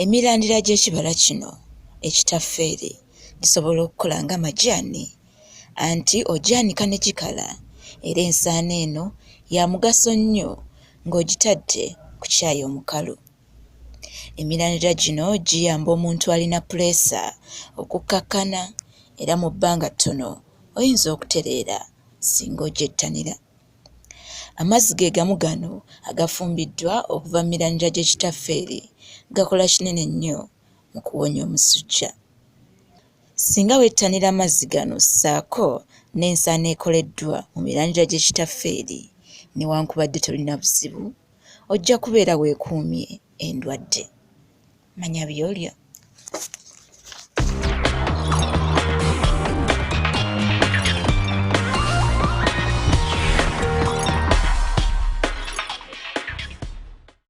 Emirandira gy'ekibala kino ekitaffeeri gisobola okukola nga majaani anti ogyanika ne gikala era ensaano eno ya mugaso nnyo ng'ogitadde ku caayi omukalu. Emirandira gino giyamba omuntu alina puleesa okukkakkana era mu bbanga ttono oyinza okutereera singa ogyettanira. Amazzi ge gamu gano agafumbiddwa okuva mu mirandira gy'ekitaffeeri gakola kinene nnyo mu kuwonya omusujja. Singa wettanira amazzi gano ssaako n'ensaano ekoleddwa mu mirandira gy'ekitaffeeri newankubadde tolina buzibu, ojja kubeera weekuumye endwadde. Manya by'olya.